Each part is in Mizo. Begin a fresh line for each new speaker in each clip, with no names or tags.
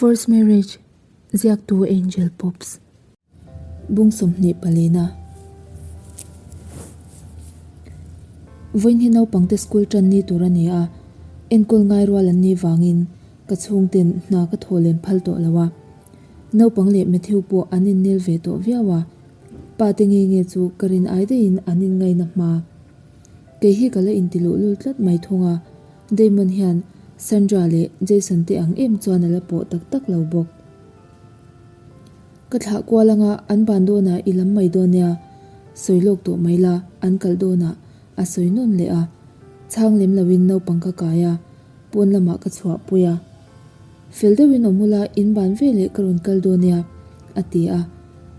First Marriage, Ziaktu Angel Pops. Bung 24. Vawiin hi naupangte school tan ni tur a ni a, enkawl ngai rual an nih vangin ka chhungten hna ka thaw len phal tawh lo a. Naupang leh Matthew pawh an innel ve tawh viau a, pa te nge nge chu ka rin ai daihin an inngaina hma. Kei hi ka la inti luhlul tlat mai thung a, Damon hian Sandra leh Jason te ang em chuan a la pawh tak tak lo bawk. Ka thlah kual anga an ban dawnah i lam mai dawn nia, sawi lawk tawh mai la, an kalh dawnah a sawi nawn leh a. Chhang lem loin naupang ka kai a, pawn lamah ka chhuah pui a. Fel deuhin awm ula in ban ve leh ka rawn kal dawn nia, a ti a.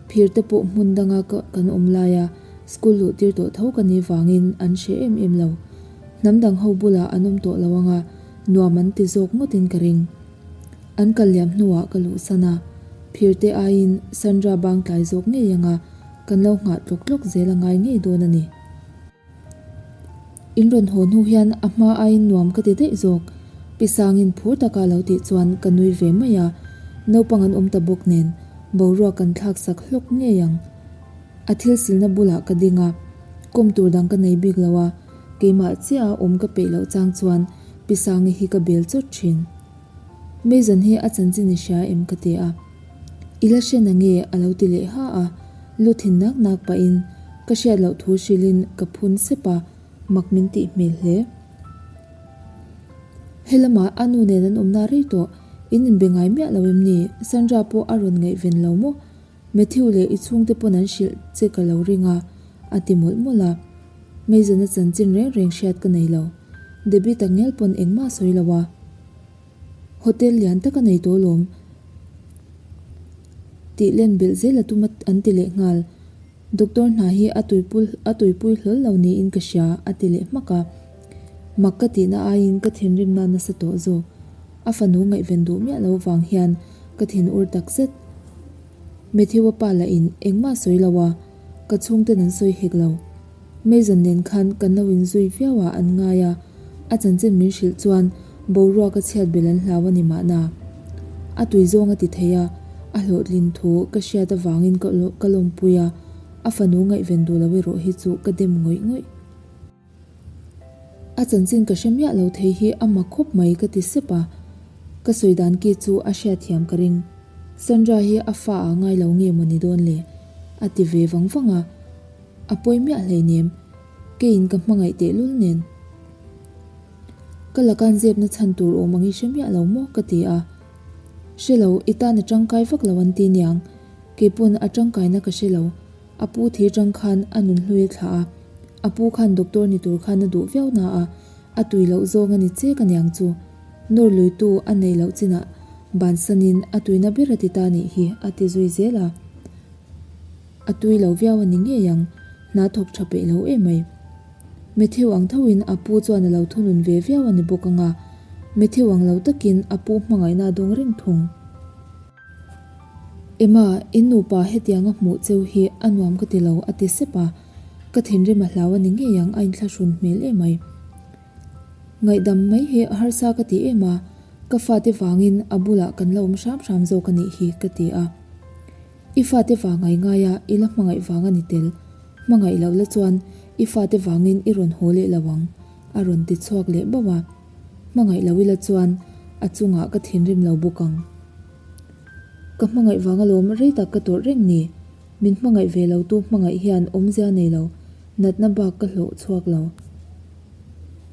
Phir te pawh hmun danga ka kan awm laia school luh tir tawh tho ka nih vangin an hre em em lo. Hnam dang ho bulah an awm tawh lo anga nuam an ti zawk ngawtin ka ring. An kal liam hnuah ka luhsan a, phir te aiin Sandra bang tlai zawk ngei anga kan lo nghah tlawk tlawk zel a ngai ngei dawn a ni. In rawn haw hnu hian a hma aiin nuam ka ti daih zawk. Pi Sangin phur taka lo tih chuan ka nui ve mai a, naupang an awm ta bawk nen boruak kan thlak sak hlawk ngei ang. A thil silna bulah ka ding a, kawm tur dang ka nei bik lo a, keimah chiah a awm ka peih loh chang chuan Pi Sangi hi ka bel chawt thin. Mason hi a chanchin i hria em ka ti a. I la hre na nge a lo ti leh ha a, lu thin nak nak pahin ka hriat loh thu hrilhin ka phun sep a, mak min tih hmel hle. Helamah a nu nen an awmna rei tawh, in inbe ngai miah lo em ni? Sandra pawh a rawn ngaihven lo maw? Matthew leh i chhungte pawn an hrilh che ka lo ring a, a ti mawlh mawlh a. Mason-a chanchin reng reng hriat ka nei lo. Debbie takngial pawn engmah a sawi lo a. Hotel lian tak a nei tawh lawm tih len belh zel a tum a an ti leh nghal. Doctor hna hi a tuipul a tuipui hlawl lo niin ka hria a ti leh hmak a. Mak ka tihna aiin ka thinrimna nasa tawh zawk. A fanu ngaihven duh miah lo vang hian ka thin ur tak zet. Matthew-a pa lah in engmah a sawi lo a, ka chhungten an sawi hek lo. Mason nen khan kan lo inzui viau a an ngai a, a chanchin min hrilh chuan boruak a chhiat belh an hlau a ni mahna. A tui zawng a ti thei a, a hlawhtlin thu ka hriat avangin ka ka lawmpui a, a fanu ngaihven duh lo erawh hi chu ka dem ngawih ngawih. A chanchin ka hre miah lo thei hi a mak khawp mai ka ti sep a, ka sawi dan ki chu a hriatthiam ka ring. Sandra hi a fa ah ngai lo nge maw ni dawn le? A ti ve vang vang a, a pawi miah hleinem, keiin ka hmangaih tehlul nen. Ka lakan zepna chhan tur awm ang i hre miah lo maw ka ti a, Hre lo, i tan a tangkai vak lo an ti niang, keipawn a tangkaina ka hre lo. A pu thir tang khan a nun hlui a thlah a, a pu khan doctor ni tur khan a duh viau na a, a tui loh zawng a ni chek aniang chu. Nawr luitu a neih loh chinah bansanin a tuina ber a ti ta nih hi a ti zui zel a. A tui lo viau a ni ngei ang, hna thawk tha peih lo emai. Matthew ang thoin a pu chuan a lo thunun ve viau a ni bawk anga, Matthew ang lo takin a pu hmangaihna a dawng reng thung. Emma, in nupa hetianga hmuh cheu hi a nuam ka ti lo, a ti sep a. Ka thinrim a hlau a ni ngei ang, a inthlahrun hmel emai. Ngaihdam mai hi a harsa ka ti em a, ka fate vangin a bulah kan la awm hram hram zawk a nih hi, ka ti a. I fate vang ngai ngai a, i la hmangaih vang a ni tel. Hmangaih loh la chuan i fate vangin i rawn haw leh lo ang, a rawn ti chhuak leh bauh a. Hmangaih lo ila chuan a chungah ka thinrim lo bawk ang. Ka hmangaih vang alawm rei tak ka tawrh reng ni. Min hmangaih ve lo tu hmangaih hian awmzia nei lo, natna bak ka hlawh chhuak lo.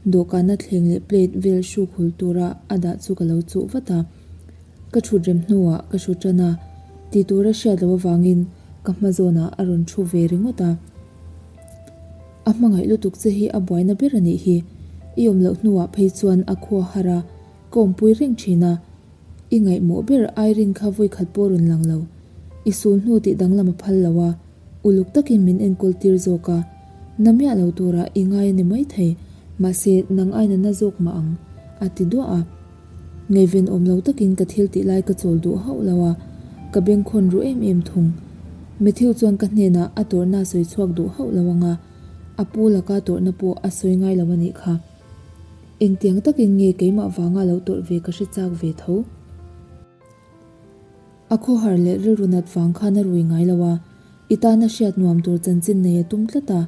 Dawhkana thleng leh plate vel hruk hul tura a dah chu ka lo chuh vat a. Ka thut rem hnuah ka hru tan a, ti tura hriat loh avangin ka hma zawnah a rawn thu ve ringawt a. A hmangaih lutuk che hi a buaina ber a nih hi. I awm loh hnuah phei chuan a khua har a, ka awmpui reng thin a. I ngaihmawh ber Irene kha vawikhat pawh rawn lang lo. I sul hnu tih danglam a phal lo a, uluk takin min enkawl tir zawk a. Na miah lo turah i ngai a ni maithei, mahse nang aina na zawk mah ang, a ti duah a. Ngaihven awm lo takin ka thil tih lai ka chawl duh hauh lo a, ka bengkhawn ru em em thung. Matthew chuan ka hnenah a tawrhna a sawi chhuak duh hauh lo ang a, a pu laka tawrhna pawh a sawi ngai lo a nih kha. Engtiang takin nge keimah vanga lo tawrh ve ka hre chak ve tho. A khawhar leh rilru nat vang khan a rui ngai lo a, i tana hriat nuam tur chanchin nei a tum tlat a,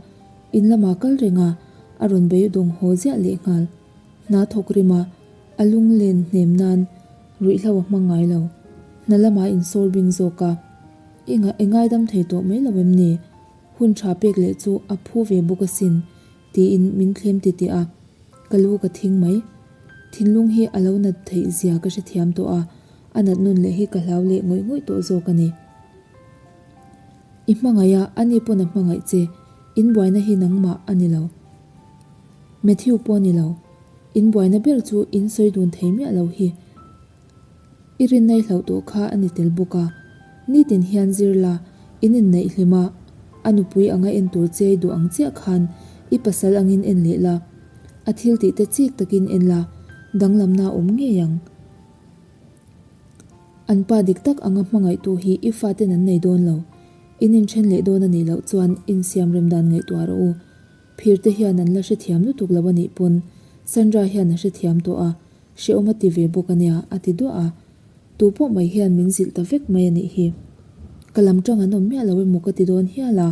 in lamah kal reng a, a rawn beidawng haw ziah lehnghal. Hna thawk rim a, a lunglen hnem nan ruihhlo a hmang ngai lo. Hna lamah insawr bing zawk a, i i ngaidam thei tawh mai lo em ni? Hun tha pek leh chu a phu ve bawk asin, tiin min thlem titih a, ka lu ka thing mai. Thinlung hi a lo nat theih zia ka hrethiam tawh a, a nat nun leh hi ka hlau leh ngawih ngawih tawh zawk a ni. I hmangaih a, ani pawn a hmangaih che, in buaina hi nangmah a ni lo. Matthew pawh a ni lo. In buaina ber chu in sawi dun thei miah lo hi. I rinna i hlauh tawh kha a ni tel bawk a, nitin hian zir la, in inneih hlim a, a nupui anga en tur che i duh ang chiah khan i pasal angin en leh la, a thil tih te chik takin en la, danglamna a awm ngei ang. An pa dik tak anga hmangaihtu hi i faten an nei dawn lo, in inthen leh dawn a nih loh chuan insiam rem dan ngaihtuah rawh u. Phir te hian an la hrethiam lutuk lo a nih pawn Sandra hian a hrethiam tawh a, Hrehawm a ti ve bawk a nia, a ti duah a. Tu pawh mai hian min zilh ta vek mai a nih hi. Ka lam tang an awm miah lo emaw ka ti dawn hial a,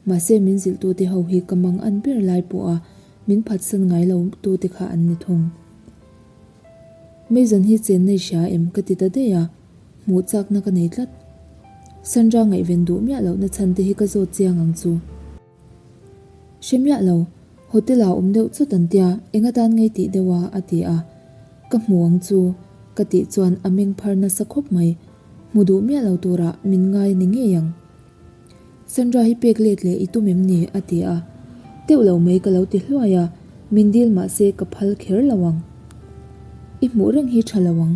mahse min zilh tute ho hi ka mang an ber lai pawh a min phatsan ngai lo tute kha an ni thung. Mason hi chenna i hria em ka ti ta daih a, hmuh chakna ka nei tlat. Sandra ngaihven duh miah lohna chhan te hi ka zawt chiang ang chu. Hre miah lo, hotel ah awm deuh chawt an tia, eng atan ngei tih deuh a, a ti a. Ka hmu ang chu, ka tih chuan a meng phar nasa khawp mai. Hmu duh miah lo turah min ngai ni ngei ang. Sandra hi pek let leh i tum em ni? a ti a. Teuh lo mai ka lo ti hluai a, min dil mah se ka phal kher lo ang. I hmuh reng hi tha lo ang,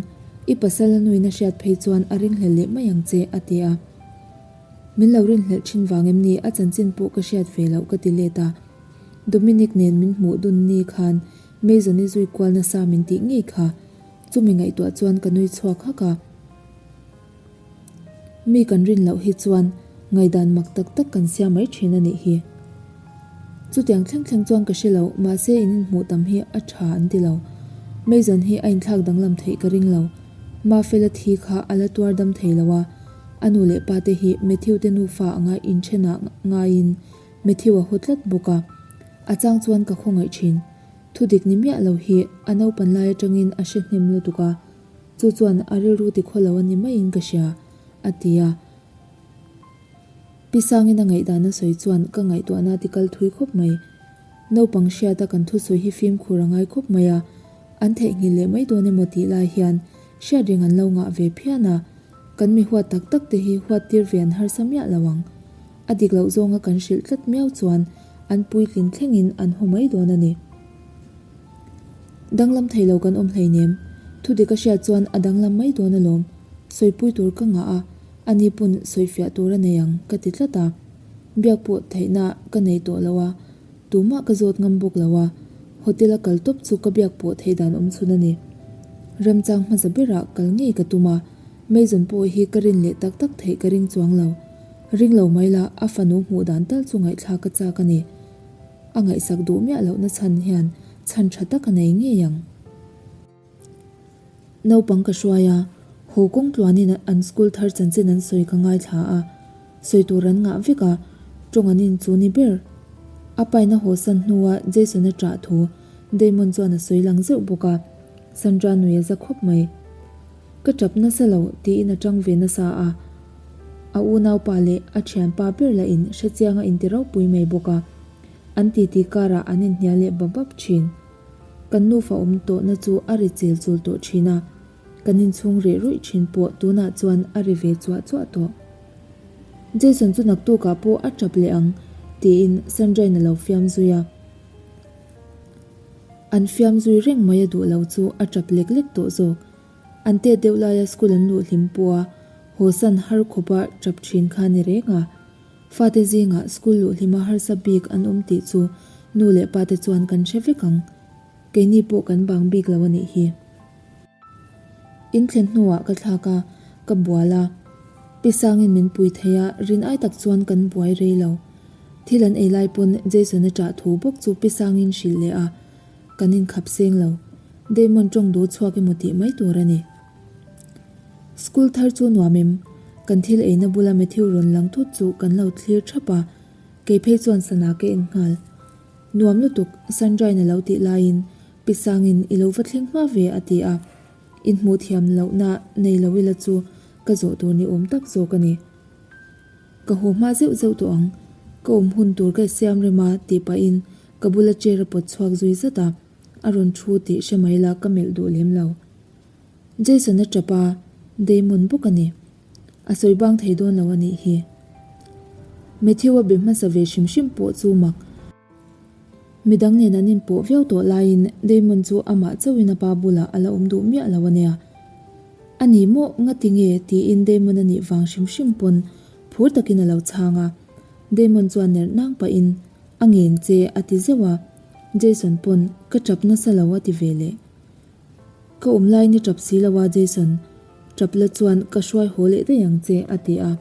i pasal a nuin a hriat phei chuan a ringhlel leh mai ang che, a ti a. Min lo rinhlelh thin vang em ni a chanchin pawh ka hriat ve loh ka ti let a. Dominic nen min hmuh dun ni khan Mason-i zui kual nasa min tih ngei kha. Chumi ngaihtuah chuan ka nui chhuak hak a. Mi kan rin loh hi chuan ngaihdan mak tak tak kan siam mai thin a nih hi. Chutiang thleng thleng chuan ka hre lo, mahse in inhmuh tam hi a tha an ti lo. Mason hi a inthlak danglam theih ka ring lo. Mafela thi kha a la tuar dam thei lo a. A nu leh pa te hi Matthew te nufa anga inthenah ngaiin Matthew a haw tlat bawk a, a chang chuan ka khawngaih thin. Thudik ni miah lo hi a naupan lai atangin a hre hnem lutuk a, chu chuan a rilru ti khaw lo a ni maiin ka hria, a ti a. Pi Sangin a ngaihdan a sawi chuan ka ngaihtuahna a ti kal thui khawp mai. Naupang hriata kan thusawi hi fimkhur a ngai khawp mai a, an theihnghilh leh mai dawn emaw tih lai hian hriat reng an lo ngah ve phian a, kan mi huat tak tak te hi huat tir ve an harsa miah lo ang. A dik loh zawnga kan hrilh tlat miau chuan an puitlin thlengin an haw mai dawn a ni. Danglam thei lo kan awm hleinem, thudik a hriat chuan a danglam mai dawn alawm, sawipui tur ka ngah a, ani pawn sawifiah tur a nei ang ka ti tlat a. Biak pawh theihna ka nei tawh lo a, tumah ka zawt ngam bawk lo a, hotel a kal tawp chu ka biak pawh theih dan awm chhun a ni. Remchang hmasa berah kal ngei ka tum a, Mason pawh hi ka rin leh tak tak theih ka ring chuang lo. Ring lo mai la, a fanu hmuh dan tal chu ngaihthlak ka chak a ni. A ngaihsak duh miah lohna chhan hian chhan tha tak a nei ngei ang. Naupang ka hruai a, haw kawng tluanin an school thar chanchin an sawi ka ngaithla a, sawi tur an ngah vek a, tawng an in chu ni ber. A paina haw san hnua Jason-a ṭah thu Damon chuan a sawi lang zeuh bawk a, Sandra nui a za khawp mai. Ka ṭap nasa lo tiin a ṭang ve nasa a, a unaupa leh a ṭhianpa ber lah in hrechiang a inti ropui mai bawk a, an titi karah an inhnial leh bap bap ṭhin. Kan nufa awm tawhna chu a ri chel chul tawh thin a, kan inchhung reh ruih thin pawh tunah chuan a ri ve chuah chuah tawh. Jason chu naktukah pawh a tap leh ang tiin Sandrain a lo fiam zui a. An fiam zui reng mai a duh lo chu a tap lek lek tawh zawk. An tet deuh laia school an luh hlim pawh a haw san har khawpa tap thin kha ni reng a. Fate zingah school luh hlima harsa bik an awm tih chu nu leh pa te chuan kan hre vek ang. Keini pawh kan bang bik lo a nih hi. In thlen hnuah ka thlak a, ka bual a. Pi Sangin min pui thei a, rin ai tak chuan kan buai rei lo. Thil an ei lai pawn Jason-a ṭah thu bawk chu Pi Sangin hrilh leh a, kan inkhap seng lo. Damon ṭawng duh chhuak emaw tih mai tur a ni. School thar chu nuam em? Kan thil eina bula Matthew rawn lang thut chu kan lo thlir thap a, kei phei chuan sana ka en nghal. Nuam lutuk, Sandrain a lo tih laiin Pi Sangin i lo va thleng hma ve a ti a, inhmuh thiam lohna nei lo ila chu ka zawh tur ni awm tak zawk a ni. Ka haw hma zeuh zeuh tawh ang, ka awm hun tur ka siam rem a tih pahin ka bula chair a pawt chhuak zui zat a, a rawn thu tih hre mai la ka melh duh lem lo. Jason a tap a, Damon bawk a ni. A sawi bang thei dawn lo a nih hi. Matthew a be hmasa ve hrim hrim pawh chu mak. Midang nen an inpawh viau tawh laiin Damon chu amah chauhin a pa bulah a la awm duh miah lo a nia. A ni maw, ngati nge? tiin Damon a nih vang hrim hrim pawn phur takin a lo chhang a. Damon chuan nerh nang pahin, A ngen che a ti zeuh a. Jason pawn, Ka tap nasa lo a ti ve leh. Ka awm laiin i tap si lo a Jason, tap la chuan ka hruai haw leh daih ang che a ti a.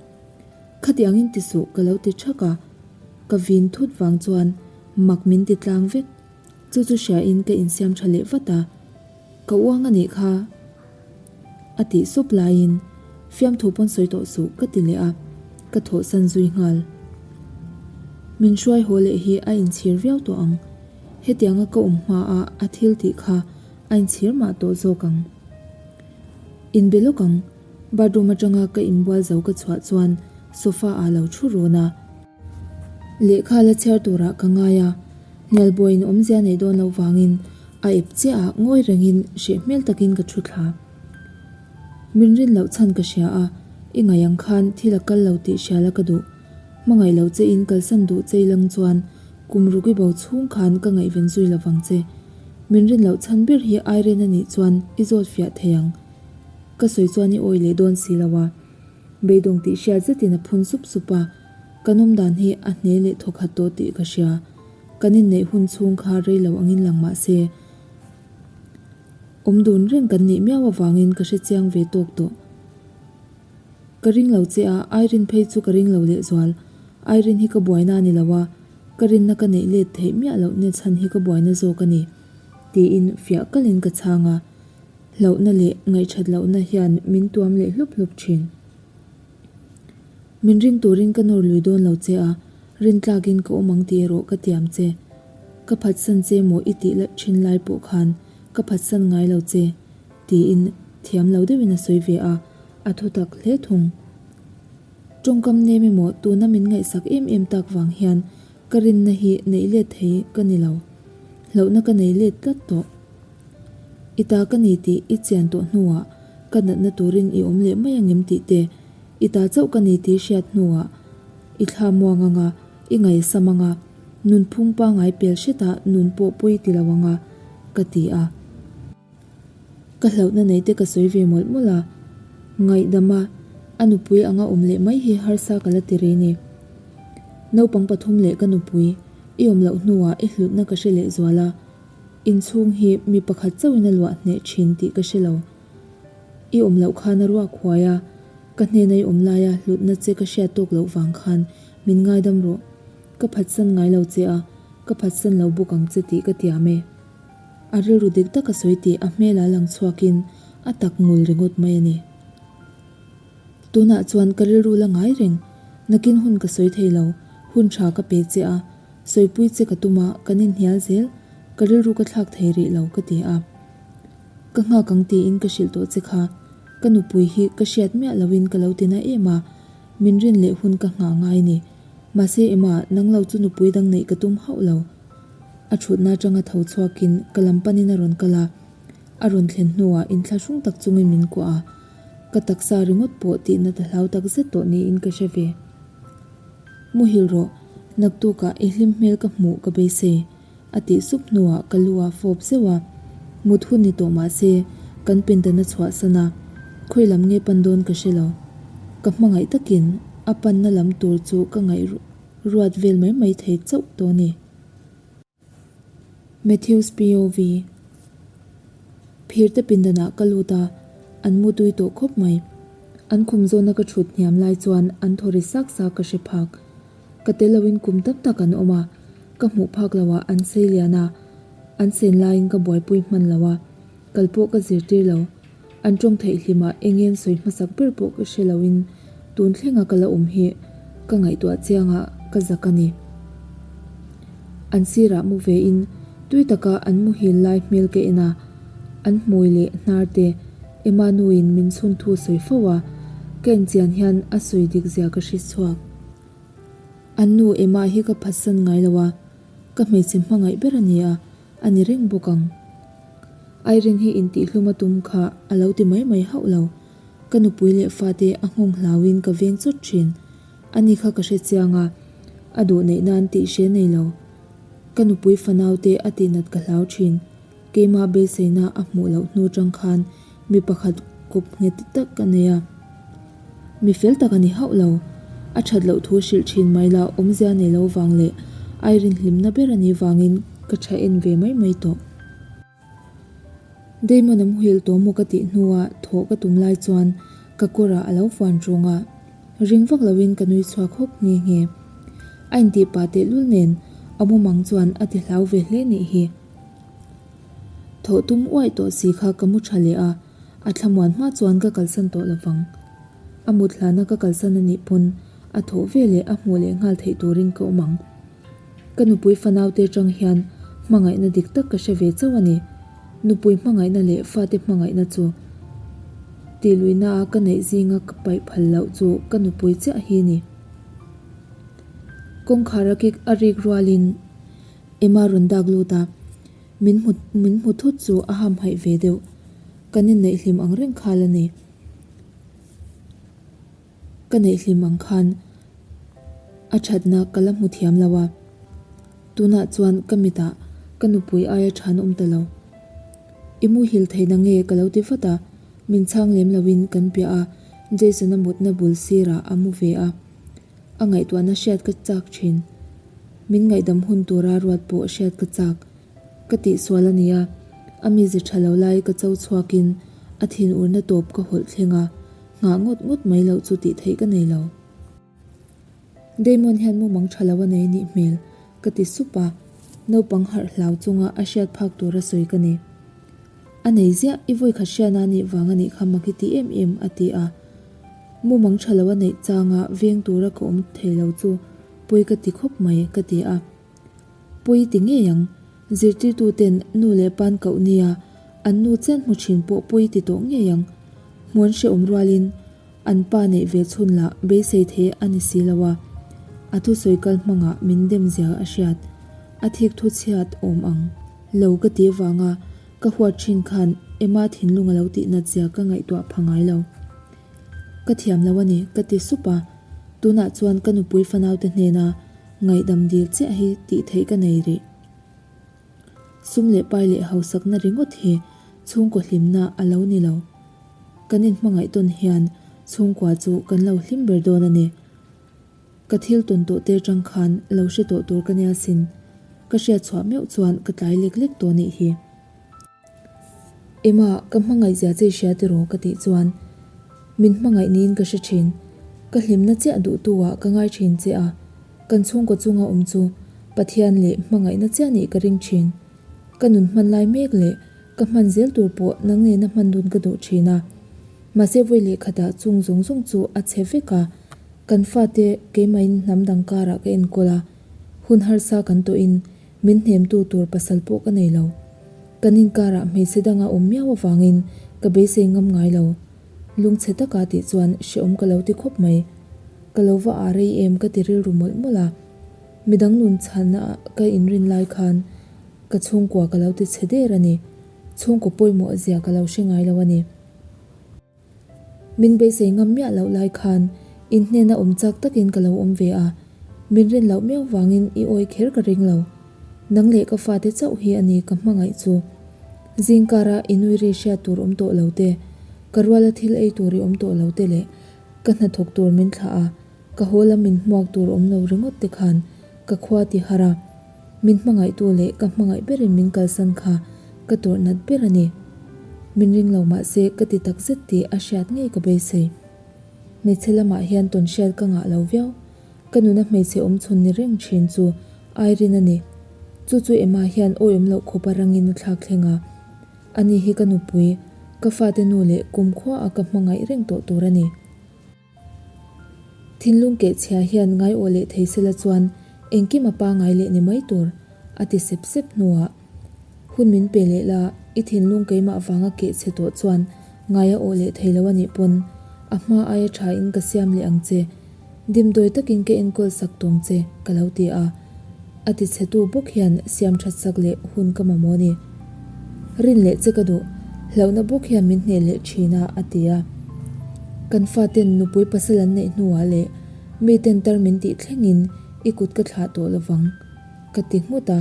Khati angin ti suh ka lo ti thak a, ka vin thut vang chuan mak min ti tlang vek. Chu chu hriain ka insiam tha leh vat a, ka uang a nih kha a tih sup laiin fiamthu pawn sawi tawh suh ka ti leh a, ka thawhsan zui nghal. Min hruai haw leh hi a inchhir viau tawh ang. Hetianga ka awm hma a a thil tih kha a inchhir mah tawh zawk ang. Inbe lawk ang, bathroom atanga ka inbual zo ka chhuah chuan sofa ah lo thu run a. Lehkha la chhiar turah ka ngai a, hnialbuaiin awmzia neih dawn loh vangin a ep chiah ah ngawi rengin hreh hmel takin ka thu thla. Min rin loh chhan ka hria a, i ngaih ang khan thil a kal lo tih hria la ka duh. Hmangaih lo che in kalsan duh che ilang chuan kum ruk i bo chhung khan ka ngaihven zui lo vang che. Min rin loh chhan ber hi Irene a nih chuan i zawt fiah thei ang. Ka sawi chuan i awi leh dawn si lo a. Beidawng tih hriat zetin a phun sup sup a, kan awm dan hi a hne leh thawk hat tawh tih ka hria. Kan inneih hun chhung kha rei lo angin lang mah se, awm dun reng kan nih miau avangin ka hrechiang ve tawk tawh. Ka ring lo che a, Irene phei chu ka ring lo lehzual. Irene hi ka buaina a ni lo a, ka rinna ka neih let theih miah loh na chhan hi ka buaina zawk a ni, tiin fiah kalin ka chhang a. Hlauhna leh ngaihṭhat lohna hian min tuam leh hlup hlup ṭhin. Min ring turin ka nawr lui dawn lo che a, rintlakin ka awm ang tih erawh ka tiam che. Ka phatsan che maw i tih ṭhin lai pawh khan ka phatsan ngai lo che, tiin thiam lo deuhin a sawi ve a, a thu tak hle thung. Tawngkam nem emaw tuna min ngaihsak em em tak vang hian ka rinna hi neih let thei ka ni lo. Hlauhna ka nei let tlat tawh. I ta ka ni tih i chian tawh hnuah ka natna turin i awm leh mai angem tih te, i ta chauh ka ni tih hriat hnuah i thla muang anga i ngaihsam anga nunphung pangai pel hretah nun pawh pawi ti lo anga ka ti a. Ka hlauhna nei te ka sawi ve mawlh mawlh a, ngaihdama a nupui anga awm leh mai hi harsa ka la ti rih ni. Naupang pathum leh ka nupui i awm loh hnuah i hlutna ka hre leh zual a, inchhung hi mi pakhat chauhin a luah hneh thin tih ka hre lo. I awm loh khan a ruak huai a, ka hnena i awm laia hlutna che ka hriat tawk loh vang khan min ngaidam rawh. Ka phatsan ngai lo che a, ka phatsan lo bawk ang che tih ka tiam e. A rilru dik tak a sawi tih a hmelah lang chhuakin a tak ngul ringawt mai a ni. Tunah chuan ka rilru la ngai reng, nakin hun ka sawi thei lo, hun tha ka pe che a, sawipui che ka tum a, kan inhnial zel, ka rilru ka thlak thei rih lo ka ti a. Ka nghak ang tiin ka hrilh tawh che kha, ka nupui hi ka hriat miah loin ka lo ti na em a, min rin leh hun ka nghah ngai ni. Mahse Emma, nang lo chu nupui dang neih ka tum hauh lo. A thutna atanga tho chhuakin ka lam panin a rawn kal a, a rawn thlen hnuah inthlahrung tak chungin min kuah a, ka taksa ringawt pawh tihna ta hlau tak zet tawh niin ka hre ve. Muhil rawh, naktukah i hlim hmel ka hmuh ka beisei, a tih sup hnuah ka lu a fawp zeuh a, mut hun ni tawh mah se kan pindan a chhuahsan a, khawi lam nge pan dawn ka hre lo. Ka hmangaih takin a panna lam tur chu ka ngaih ruat vel mai mai thei chauh tawh a ni. Matthews POV Phirte pindanah ka lut a, an mu tui tawh khawp mai. An khum zawna ka thut hniam lai chuan an thaw ri sak sak ka hre phak. Ka tel loin kum tam tak an awm a, ka hmuh phak loah an sei lian a, an sen laiin ka buaipui hman lo a, kal pawh ka zirtir lo. An tawng theih hlimah eng en sawi hmasak ber pawh ka hre loin. Tun thlenga ka la awm hi ka ngaihtuah chianga ka zak a ni. An sirah mu vein tui taka an muhil lai hmel ka en a, an hmui leh hnar te Emma nuin min chhun thu sawi fo a, ka enchian hian a sawi dik zia ka hre chhuak. An nu Emma hi ka phatsan ngai lo a, ka hmeichhe hmangaih ber a ni a, a ni reng bawk ang. Irene hi intihhlum a tum kha a lo ti mai mai hauh lo. Ka nupui leh fate a nghawng hlauin ka veng chawt thin. Ani kha ka hre chiang a, a duh neih nan tih hre nei lo. Ka nupui fanaute a tihnat ka hlau thin. Keimah beiseina a hmuh loh hnu tang khan mi pakhat kawp nghet tak ka nei a. Mi fel tak a ni hauh lo. A that loh thu hrilh thin mai la awmzia nei lo vang leh Irene hlimna ber a nih vangin ka tha en ve mai mai tawh. Damon a muhil tawh maw ka tih hnua thawh ka tum lai chuan ka kawrah a lo fuan ṭung a, ring vak loin ka nui chhuak hawk nghe nghe. A intih pah tehlul nen a mumang chuan a ti hlau ve hle nih hi. Thawh tum uaih tawh si kha ka mu ṭha leh a, a thlamuan hma chuan ka kalsan tawh lovang. A mut hlana ka kalsan a nih pawn a thawh ve leh a hmuh leh nghal theih turin ka awm ang. Ka nupui fanaute atang hian hmangaihna dik tak ka hre ve chauh a ni. Nupui hmangaihna leh fate hmangaihna chu tihluihna a ka neih zinga ka paih phal loh chu ka nupui chiah hi ni. Kawngkhar a kik a rik rualin Emma rawn dak lut a, min hmu min hmu thut chu a hamhaih ve deuh. Kan inneih hlim ang reng khal a ni. Ka neih hlim ang khan a thatna ka la hmu thiam lo a, tunah chuan ka mitah ka nupui aia tha an awm ta lo. I muhil thei na nge ka lo ti vat a, min chhang lem loin kan piah a, Jason-a mutna bul sirah a mu ve a, a ngaihtuahna hriat ka chak thin. Min ngaihdam hun tura ruat pawh hriat ka chak. Ka tihsual a nia, a mize tha lo lai ka cho chhuakin a thinurna tawp ka hawlh thleng a, nghah ngawt ngawt mai loh chu tih theih ka nei lo. Damon hian mumang tha lo a nei nih hmel ka ti sup a, naupang harh hlau chunga a hriat phak tura sawi ka ni. A nei ziah, i vawi khat hriatna nih vang a nih kha mak i ti em em a ti a, mumang tha lo a neih changa veng tura ka awm thei lo chu pawi ka ti khawp mai ka ti a. Pawi ti ngei ang, zirtirtuten nu leh pan koh nia an nu chian hmu thin pawh pawi ti tawh ngei ang. Hmuan hrehawm rualin an pa neih ve chhun lah beisei thei a ni si lo a, a thusawi kal hmangah min dem zia a hriat. A thik thu chhiat awm ang lo ka ti vanga ka huat thin khan Emma thinlung a lo tih nat zia ka ngaihtuah pha ngai lo. Ka thiam lo a ni ka ti sup a, tunah chuan ka nupui fanaute hnena Ngaihdam dil chiah hi tih theih ka nei rih. Sum leh pai leh hausakna ringawt hi chhungkaw hlimna a lo ni lo. Kan inhmangaih tawn hian chhungkua chu kan lo hlim ber dawn a ni. Ka thil tawn tawh te atang khan lo hre tawh tur ka nia sin. Ka hriat chhuah meuh chuan ka tlai lek lek tawh nih hi. Emma, ka hmangaih zia che i hria tiraw? ka tih chuan min hmangaih niin ka hre thin. Ka hlimna chiah duhtu ah ka ngai thin che a, kan chhungkaw chunga awm chu Pathian leh hmangaihna chiah nih ka ring thin. Ka nun hman lai mek leh ka hman zel tur pawh nang nena hman dun ka duh thin a. Mahse vawi leh khatah chung zawng zawng chu a chhe vek a, kan fate keimahin hnam dang karah ka enkawl a, hun harsa kan tawhin Min hnemtu tur pasal pawh ka nei lo. Kan inkarah hmeichhe danga awm miau avangin ka beisei ngam ngai lo. Lungchhe taka tih chuan hrehawm ka lo ti khawp mai. Ka lo va ah rei em ka ti rilru mawlh mawlh a. Midang nun chhanna ka inrin lai khan ka chhungkua ka lo ti chhe der a ni. Chhungkaw pawimawh zia ka lo hre ngai lo a ni. Min beisei ngam miah loh lai khan in hnena awm chak takin ka lo awm ve a, min rin loh miau vangin i awi kher ka ring lo. Nang leh ka fate chauh hi a ni ka hmangaih chu. Zingkara i nui ri hriat tur awm tawh lo te, ka ruala thil ei tur i awm tawh lo te leh ka hnathawk tur min thlah a, Ka haw lam min hmuak tur awm lo ringawt te khan ka khua ti har a, min hmangaihtu leh ka hmangaih berin min kalsan kha ka tawrh nat ber a ni. Min ring lo mah se ka ti tak zet tih a hriat ngei ka beisei. Hmeichhe lamah hian tawn hriat ka ngah lo viau. Ka nuna hmeichhe awm chhun ni reng thin chu Irene a ni. Chu chu Emma hian awiawm loh khawpa rangin a thlak thleng a. Ani hi ka nupui, ka fate nu leh kumkhua a ka hmangaih reng tawh tur a ni. Thinlung keh chhia hian ngaiawh leh thei sela chuan engkim a pangai leh ni mai tur, a ti sep sep hnuah. Hun min pe leh la, i thinlung keimah vanga keh chhe tawh chuan ngai a awh leh thei lo a nih pawn a hma aia tha in ka siam leh ang che. Dimdawi takin ka enkawl sak tawng che, ka lo ti a. A ti chhe tu bawk hian siam that sak leh hun ka mamawh ni. Rin leh che ka duh, hlauhna bawk hian min hneh leh thin a, a ti a. Kan faten nupui pasal an neih hnuah leh miten tar min tih thlengin i kut ka thlah tawh lovang, ka ti nghut a.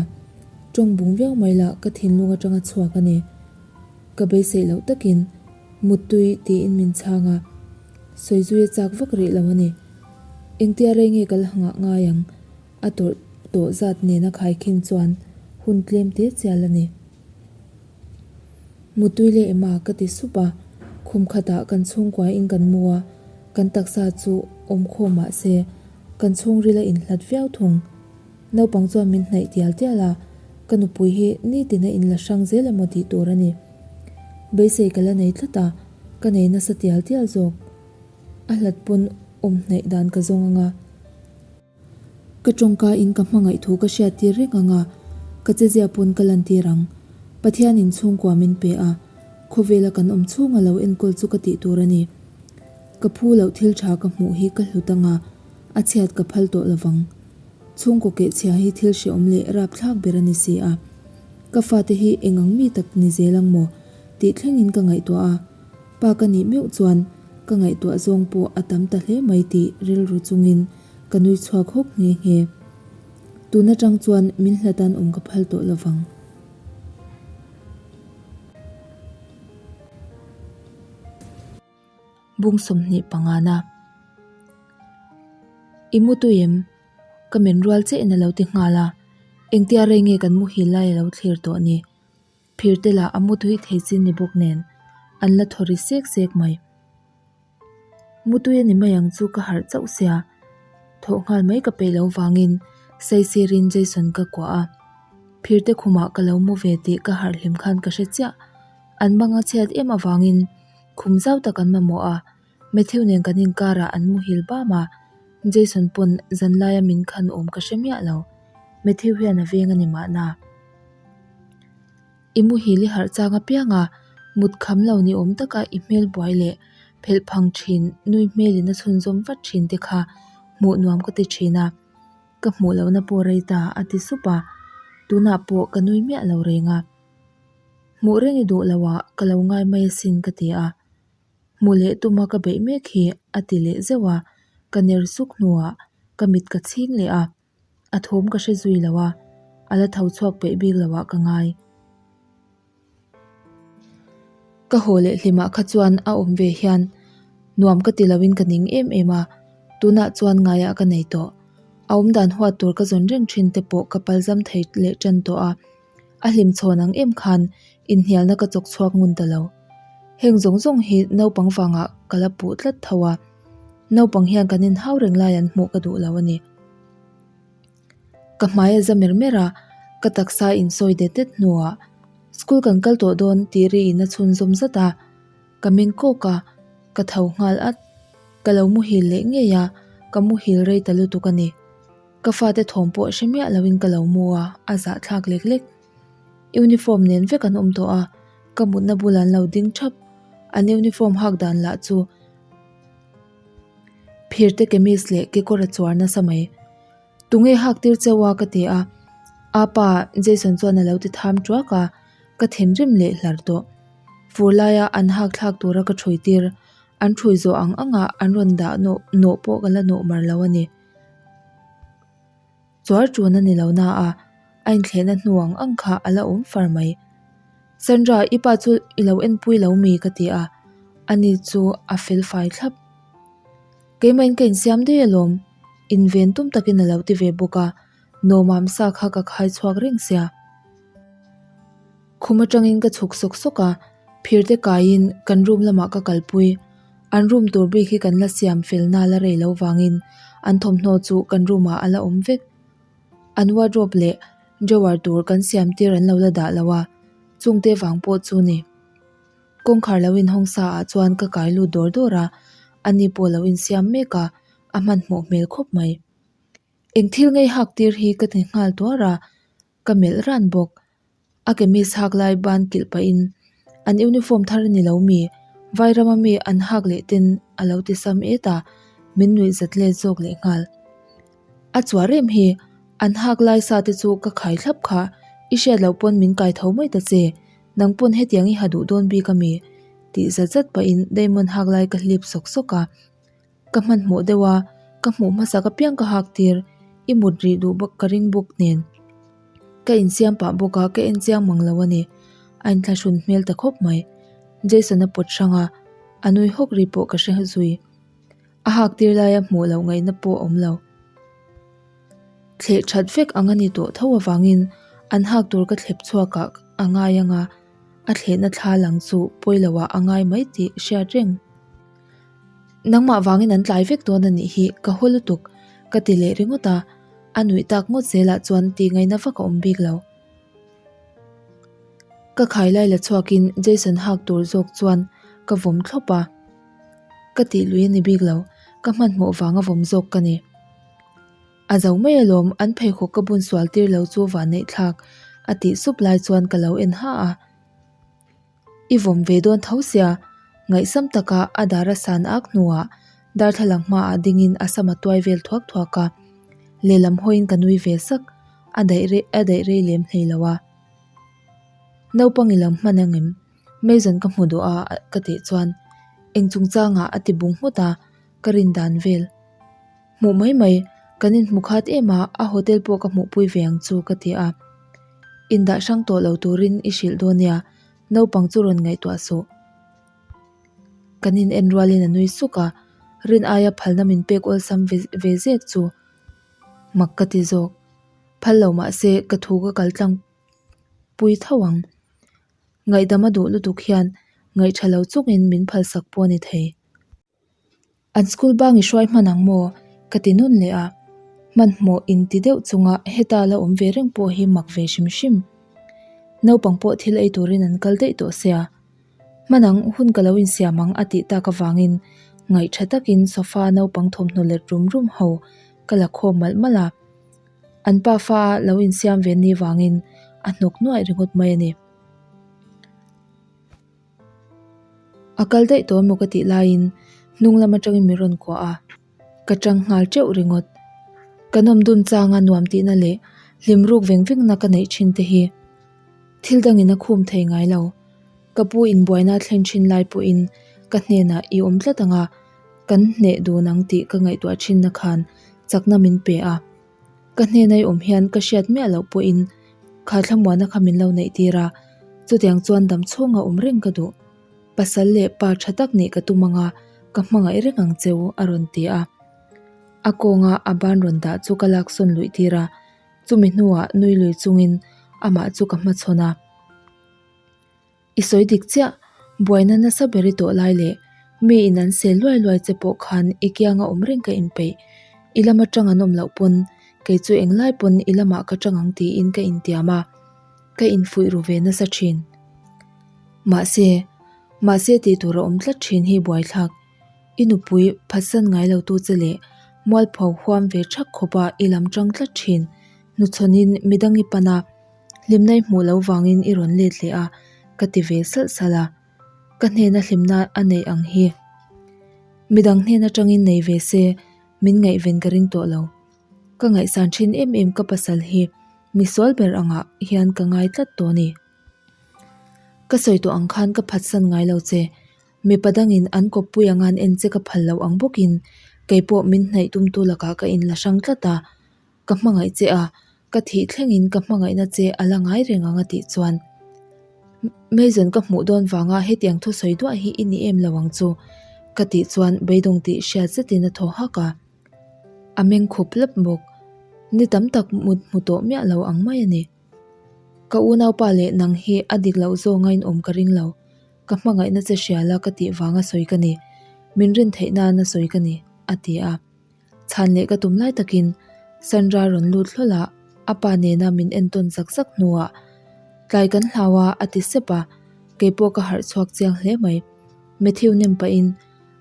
Tawng bung viau mai lah ka thinlung atanga chhuak a ni. Ka beiseih loh takin Muttui tiin min chhang a, sawizuia chak vak rih lo a ni. Engtia rei nge ka la nghah ngai ang? A tawrh tawh zat nena khaikhin chuan hun tlem te chial a ni. Muttui leh Emma ka ti sup a, khum khatah kan chhungkuain kan mu a, kan taksa chu awmkhawm mah se kan chhungril a inhlat viau thung. Naupang chuan min hnaih tial tial a, ka nupui hi nitin a inla hrang zel emaw tih tur a ni. Beisei ka la nei tlat a, ka nei nasa tial tial zawk. A hlat pawn awm hnaih dan ka zawng ang a. Ka tawngka in ka hmangaih thu ka hriat tir reng ang a, ka chezia pawn ka lantir ang. Pathian in chhungkua min pe a, khawvela kan awm chhunga lo enkawl chu ka tih tur a ni. Ka phu loh thil tha ka hmuh hi ka hlut ang a, a chhiat ka phal tawh lovang. Chhungkaw kehchhia hi thil hrehawm leh rapthlak ber a ni si a. Ka fate hi eng ang mi tak ni zel ang maw? tih thlengin ka ngaihtuah a. Pa ka nih meuh chuan ka ngaihtuah zawng pawh a tam ta hle mai tih rilru chungin ka nui chhuak hawk nghe nghe. Tun atang chuan min hlatan awm ka phal tawh lovang. Bung 25 na. I mu tui em? Ka men rual che in a lo ti nghal a, engtia rei nge kan muhil lai a lo thlir tawh ni. Phir te lah a mu tui thei chin ni bawk nen an la thaw ri sek sek mai. Mu tui a ni mai ang chu ka harh chauh sia, thawh nghal mai ka peih lo vangin saisirin Jason ka kuah a. Phir te khumah ka lo mu ve tih ka harh hlim khan ka hre chiah. An bang a chhiat em avangin khum zau tak an mamawh a, Matthew nen kan inkarah an muhil bam a, Jason pawn zanlaia min khan awm ka hre miah lo. Matthew hian a veng a ni mahna. I muhil i harh chang apiang a, mut kham lo ni awm taka i hmel buai leh phelh phang thin nui hmelin a chhunzawm vat thin te kha hmuh nuam ka ti thin a, ka hmuh lohna pawh rei ta a ti sup a, tunah pawh ka nui miah lo reng a. Hmuh reng i duh lo ah ka lo ngai mai asin ka ti a, hmuh leh tuma ka beih mek hi a ti leh zeuh a, ka ner suk hnuah ka mit ka chhing leh a, a thawm ka hre zui lo a, a la tho chhuak peih bik lo ah ka ngai. Ka haw leh hlimah kha chuan a awm ve hian nuam ka ti loin ka ning em em a, tunah chuan ngaiah ka nei tawh. A awmdan huat tur ka zawn reng thin te pawh ka palzam thei leh tan tawh a. A hlim chhawn ang em khan inhnialna ka chawk chhuak ngun ta lo. Heng zawng zawng hi naupang vangah ka la puh tlat tho a, naupang hian kan inhau reng lai an hmuh ka duh lo a ni. Ka hmai a za mer mer a, ka taksa insawi det det hnuah school kan kal tawh dawn tih ri in a chhunzawm zat a, ka meng kawk a, ka tho nghal at. Ka lo muhil leh ngei a, ka muhil rei ta lutuk a ni. Ka fate thawm pawh hre miah loin ka lo mu a, a zahthlak lek lek. Uniform nen vek an awm tawh a, ka mutna bulah an lo ding thap. An uniform hak dan lah chu phirte kemis leh kekawr a chuar nasa mai. Tunge hak tir cheu a ka ti a, apa Jason chuan a lo ti tham tuak a, ka thinrim leh hlar tawh. Fur laia an hak thlak tura ka thui tir, an thui zawh ang anga an rawn dah nawh nawh pawh ka la nawh mar lo a ni. Chuar ṭun a ni lo na a, a inthlehna hnu ang ang kha a la awm far mai. Sandra, i pa chu i lo enpui lo mi? ka ti a, ani chu a fel fai thlap. Keimahin ka insiam daih alawm, inven tum takin a lo ti ve bawk a, Nawmam sa kha ka khai chhuak reng sia. Khum atangin ka chhuk sawk sawk a, phirte kaiin kan room lamah ka kalpui. An room tur bik hi kan la siam fel na la rei lo vangin an thawmhnaw chu kan room ah a la awm vek. An wardrobe leh drawer tur kan siam tir an lo la dah lo a, chungte vang pawh chu ni. Kawngkhar lo inhawng sa ah chuan ka kai lut dawr dawr a, ani pawh lo insiam mek a. A hmanhmawh hmel khawp mai. Eng thil ngei hak tir hi ka ti nghal tuar a, ka melh ran bawk. A kemis hak lai ban kilh pahin, An uniform thar a ni lo mi? Vairama mi an hak leh ten a lo ti sam et a, min nuih zat let zawk leh nghal. A chuar em hi, an hak lai sa te chu ka khai thlap kha, i hriat loh pawn min kai tho mai ta che, nang pawn hetiang i ha duh dawn bik a mi? Tih zat zat pahin Damon hak lai ka hlip sawk sawk a. Ka hmanhmawh deuh a, ka hmuh hmasak apiang ka hak tir, i mut rih duh bawk ka ring bawk nen. Ka insiam pah bawk a, ka en chiang mang lo a ni. A inthlahrun hmel ta khawp mai. Jason a pawt hrang a, a nui hawk ri pawh ka hre zui. A hak tir laia hmuh loh ngaihna pawh a awm lo. Thleh that vek ang a ni tawh tho avangin an hak tur ka thlep chhuak ah a ngai ang a, a thlehna thla lang chu pawi lo ah a ngai mai tih hriat reng. Nangmah vangin an tlai vek dawn a nih hi, ka haw lutuk, ka ti leh ringawt a, a nuih tak ngawt zelah chuan tih ngaihna vak a awm bik lo. Ka khai lai la chhuakin Jason hak tur zawk chuan ka vawm thlawp a, ka tih lui a ni bik lo, ka hmanhmawh vanga vawm zawk ka ni. A zo mai alawm, an pheikhawk ka bun sual tir lo chu vanneih thlak, a tih sup lai chuan ka lo en ha a. I vawm ve dawn tho sia, ngaihsam taka a dar a san ak hnuah darthlalang hmaah dingin a sam a tuai vel thuak thuak a, lehlam hawiin ka nui ve sak, a daih rei a daih rei lem hlei lo a. Naupang i lam hman ang em? Mason ka hmu duh a ka tih chuan eng chungchangah a ti bung nghut a, ka rin dan vel. Hmuh mai mai, kan inhmu khat em a, a hotel pawh ka hmuhpui ve ang chu ka ti a. Indah hrang tawh lo turin i hrilh dawn nia, naupang chu rawn ngaihtuah suh. Kan in en rualin a nui suk a, rin aia phalna min pek awlsam ve ve zek chu mak ka ti zawk. Phal lo mah se ka thu ka kal tlang pui tho ang. Ngaihdam a duh lutuk hian ngaihṭha lo chungin min phalsak pawh a ni thei. An school bang i hruai hman ang maw? Ka ti nun leh a. Hmanhmawh in ti deuh chunga heta la awm ve reng pawh hi mak ve hrim hrim. Naupang pawh thil ei turin an kal daih tawh sia. Hman ang hun ka lo insiam ang a tih tak avangin ngaih tha takin sofa naupang thawmhnaw let rum rum ho ka la khawm malh malh a. An pafa a lo insiam ve ni vangin a hnawk nuaih ringawt mai a ni. A kal daih tawh emaw ka tih laiin hnung lam atangin min rawn kuah a, ka tang nghal teuh ringawt. Ka nawm dun changa nuam tihna leh hlim ruk veng vengna ka neih thin te hi thil dangin a khum thei ngai lo. Ka pu inbuaina thlen thin lai pawhin ka hnenah i awm tlat ang a, kan hneh dun ang tih ka ngaihtuah thinna khan chakna min pe a. Ka hnena i awm hian ka hriat miah loh pawhin kha thlamuana kha min lo neih tir a, chutiang chuan dam chhunga awm reng ka duh. Pasal leh pa tha tak nih ka tum anga ka hmangaih reng ang cheu a rawn ti a. A kawnga a ban rawn dah chu ka laksawn luih tir a, chumi hnuah nui lui chungin amah chu ka hmachhawn a. I sawi dik chiah, buaina nasa ber i tawh lai leh mi in an sel luai luai che pawh khan i kianga awm reng ka inpeih. I lama tang an awm loh pawn kei chu englai pawn i lamah ka tang ang tiin ka intiam a, ka infuih ru ve nasa thin. Mahse, mahse tih tur a awm tlat thin hi buaithlak. I nupui phatsan ngai lo tu che leh mualpho huam ve thak khawpa i lam tang tlat thin. Hnuchhawnin midang i pan a. Hlimna i hmuh loh vangin i rawn let leh a, ka ti ve salh salh a. Ka hnena hlimna a neih ang hi. Midang hnen atangin nei ve se, min ngaihven ka ring tawh lo. Ka ngaihsan thin em em ka pasal hi misual ber angah hian ka ngai tlat tawh a ni. Ka sawi tawh ang khan ka phatsan ngai lo che. Mipa dangin an kawppui anga an en che ka phal loh ang bawkin keipawh min hnaih tumtu lakah ka inla hrang tlat a. Ka hmangaih che a, ka thih thlengin ka hmangaihna che a la ngai reng ang a tih chuan Mason ka hmuh dawn vanga hetiang thusawi duah hi i ni em lo ang chu ka tih chuan beidawng tih hriat zetin a thaw hak a. A meng khup lap bawk. Ni tam tak mut hmu tawh miah lo ang mai a ni. Ka unaupa leh nang hi a dik loh zawnga in awm ka ring lo. Ka hmangaihna che hria la ka tih vanga sawi ka ni. Min rin theih nana sawi ka ni, a ti a. Chhan leh ka tum lai takin Sandra rawn lut hlawl a, a pa nena min entawn zak zak hnuah tlai kan hlau a a ti sep a, keipawh ka harh chhuak chiang hle mai. Matthew nem pahin,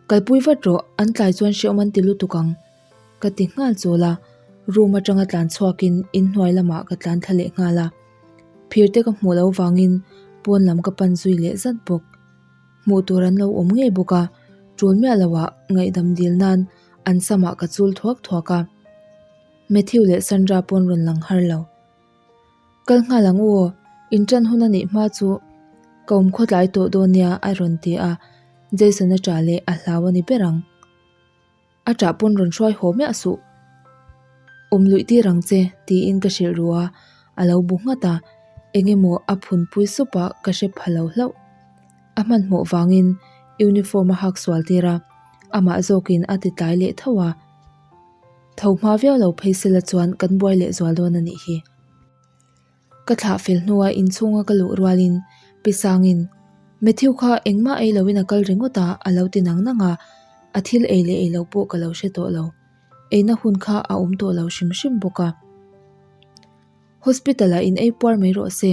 Kalpui vat rawh, an tlai chuan hrehawm an ti lutuk ang. Ka ti nghal chawl a, room atanga tlan chhuakin inhnuai lamah ka tlan thla leh nghal a. Phir te ka hmuh loh vangin pawn lam ka pan zui leh zat bawk. Hmuh tur an lo awm ngei bawk a, tul miah loah ngaihdam dil nan an samah ka chul thuak thuak a. Matthew leh Sandra pawn rawn lang har lo. Kal nghal ang u aw, in tan hun a nih hma chu ka awm khawtlai tawh dawn nia a rawn ti a, Jason a ṭah leh a hlau a ni ber ang. A ṭah pawn rawn hruai haw miah suh. Awm luih tir ang che tiin ka hrilh ru a, a lo bu nghat a, eng emaw a phunpui sup a ka hre pha lo hlauh. A hmanhmawh vangin uniform a hak sual tir a, amah zawkin a ti tlai leh tho a. Tho hma viau lo phei sela chuan kan buai leh zual dawn a nih hi. Ka thlah fel hnua inchhunga ka luh rualin Pi Sangin, Matthew kha engmah ei loin a kal ringawt a, a lo ti nang nang a, a thil ei leh ei lo pawh ka lo hre tawh lo. Eina hun kha a awm tawh lo hrim hrim bawk a. Hospital-ah in ei puar mai rawh se,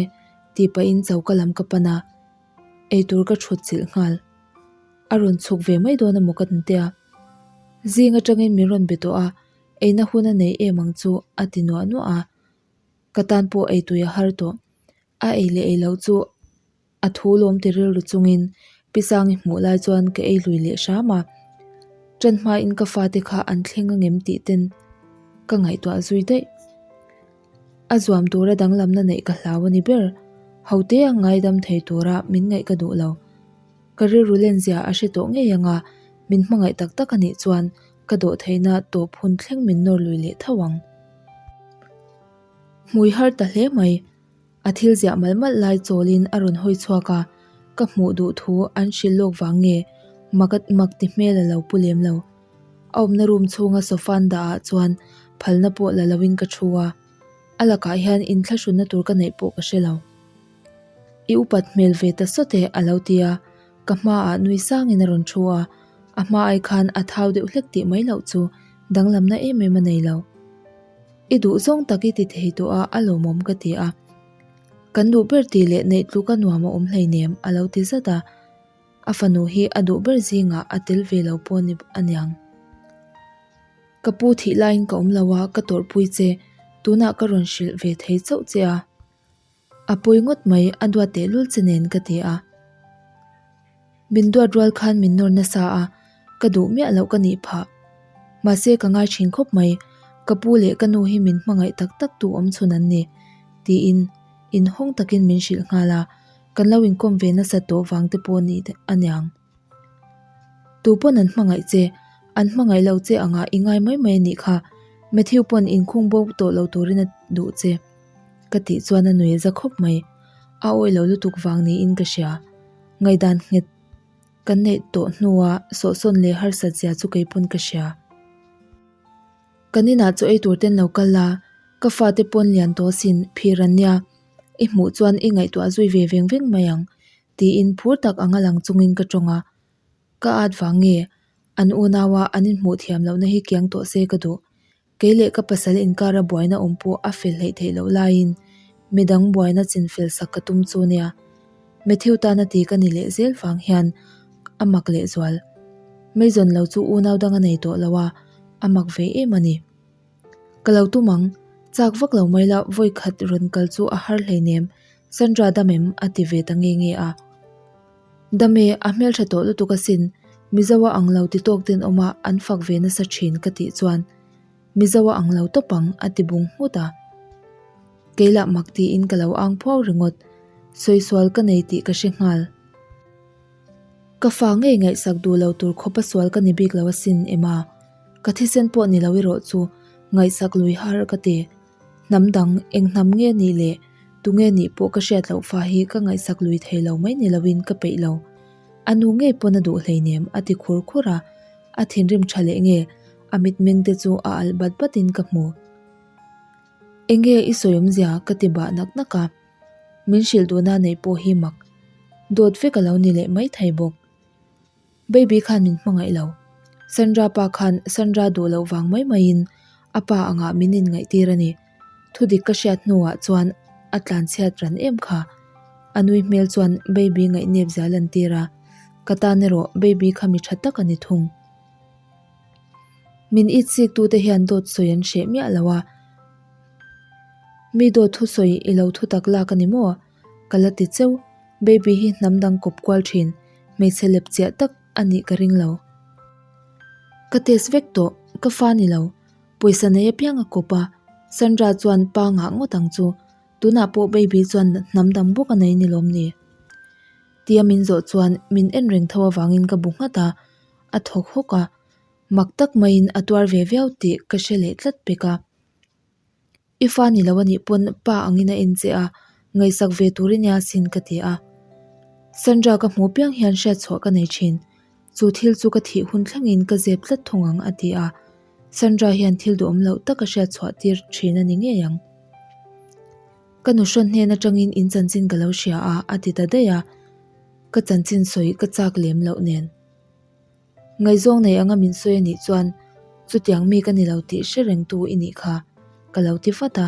tih pahin choka lam ka pan a, eitur ka thut chilh nghal. A rawn chhuk ve mai dawn amaw ka ntia. Zing atangin min rawn be tawh a, eina hun a nei em ang chu a ti nuah nuah a. Ka tan pawh eitui a har tawh. A ei leh ei loh chu a thu lawm ti rilru chungin Pi Sangi hmuh lai chuan ka ei lui leh hram a. Ṭan hmain ka fate kha an thleng angem tih ten ka ngaihtuah zui daih. A zuam tura danglamna neih ka hlau a ni ber. Hote a ngaidam thei tura min ngaih ka duh lo. Ka rilru lenzia a hre tawh ngei ang a, min hmangaih tak tak a nih chuan ka dawh theihna tawp hun thleng min nawr lui leh tho ang. Hmui har ta hle mai. A thil ziah malh malh lai chawlin a rawn hawi chhuak a, ka hmuh duh thu an hrilh lawk vang nge mak mak ti hmel a lo pu lem lo. A awmna room chhunga sofa an dah ah chuan phalna pawh la loin ka thu a, a lakah hian inthlahrunna tur ka neih pawh ka hre lo. I upat hmel ve ta sawt e a lo ti a, ka hmaah nui sangin a rawn thu a, a hma ai khan a thau deuh hlek tih mai loh chu danglamna em em a nei lo. I duh zawng tak i ti thei tawh a, a lawmawm ka ti a. Kan duh ber tih leh neih tluka nuam a awm hleinem a lo ti zat a. A fanu hi a duh ber zingah a tel ve lo pawh ni aniang. Ka pu thih laiin ka awm lo a, ka tawrhpui che, tunah ka rawn hrilh ve thei chauh che a. A pawi ngawt mai, a duat tehlul che nen ka ti a. Min duat rual khan min nawr nasa a, ka duh miah loh ka nih phah. Mahse ka ngai thin khawp mai, ka pu leh ka nu hi min hmangaih tak tak tu awm chhun an ni, tiin inhawng takin min hrilh nghal a, kan lo inkawm ve nasa tawh vang te pawh ni aniang. Tu pawn an hmangaih che, an hmangaih lo che anga i ngai mai mai a nih kha, Matthew pawn inkhung bo tawh lo turin a duh che. Ka tih chuan a nui a za khawp mai, a awih lo lutuk vang niin ka hria. Ngaihdan nghet kan neih tawh hnua sawhsawn leh harsat zia chu kei pawn ka hria. Kan inah chaw ei tur ten lo kal la, ka fate pawn lian tawh asin phir an nia, i hmuh chuan i ngaihtuah zui ve veng veng mai ang tiin phur tak anga lang chungin ka tawng a. Ka at vang nge an unaua an inhmuh thiam lohna hi kiang tawh se ka duh. Kei leh ka pasal inkara buaina awm pawh a fel hleih theih loh laiin midang buaina chinfel sak ka tum chu nia. Matthew tana ti ka ni leh zel vang hian a mak leh zual. Mason lo chu unau dang a nei tawh lo a, a mak ve em a ni. Ka lo tum ang, chak vak lo mai la vawi khat rawn kal chu a har hleinem, Sandra dam em? a ti ve ta nge nge a. Dam e, a hmeltha tawh lutuk asin, Mizo a ang lo ti tawk ten awm a, an fak ve nasa thin ka tih chuan Mizo a ang lo tawp ang a ti bung nghut a. Kei lah mak tiin ka lo ang phuau ringawt, sawi sual ka nei tih ka hre nghal. Ka fa ngei ngaihsak duh lo tur khawpa sual ka ni bik lo asin Emma, ka thisen pawh ni lo erawh chu ngaihsak lui har ka ti. Hnam dang eng hnam nge nih leh tunge nih pawh ka hriat loh fa hi ka ngaihsak lui thei lo mai ni loin ka peih lo. A nu ngei pawn a duh hleinem a ti khur khur a, a thinrim tha leh nge a mitmeng te chu a alh bat bat in ka hmu. Enge i sawi awmzia ka ti bah nak nak a, min hrilh duhna neih pawh hi mak dawt vek a lo ni leh mai thei bawk. Baby khan min hmangaih lo. Sandra pa khan Sandra duh loh vang mai maiin a pa angah min inngaihtir a ni. Thudik ka hriat hnuah chuan a tlanchhiat ran em kha. A nui hmel chuan Baby ngaihnep zia lantir a, ka tan erawh Baby kha mi tha tak a ni thung. Min itsik tute hian dawt sawi an hreh miah lo a. Mi dawt thusawi i lo thutak lak a ni maw? Ka la ti cheu. Baby hi hnam dang kawp kual thin, hmeichhe lep chiah tak a nih ka ring lo. Ka test vek tawh, ka fa ni lo. Pawisa nei apiang a kawp a, Sandra chuan pa ngah ngawt ang chu. Tunah pawh Baby chuan hnam dang bawk a nei ni lawm ni? Tia min zawh chuan min en reng tho avangin ka bu nghat a, a thawk hawk a. Mak tak maiin a tuar ve viau tih ka hre leh tlat pek a. I fa ni lo a nih pawn pa angin a en che a, ngaihsak ve tur i nia sin ka ti a. Sandra ka hmuh piang hian hriatchhuah ka nei thin. Chu thil chu ka thih hun thlengin ka zep tlat thung ang a ti a. Sandra hian thil duhawm loh tak a hriatchhuah tir thin a ni ngei ang. Ka nuhrawn hnen atangin in chanchin ka lo hria a a ti ta daih a. Ka chanchin sawi ka chak lem loh nen. Ngaihzawng nei anga min sawi a nih chuan chutiang mi ka ni lo tih hre rengtu i nih kha, ka lo ti vat a,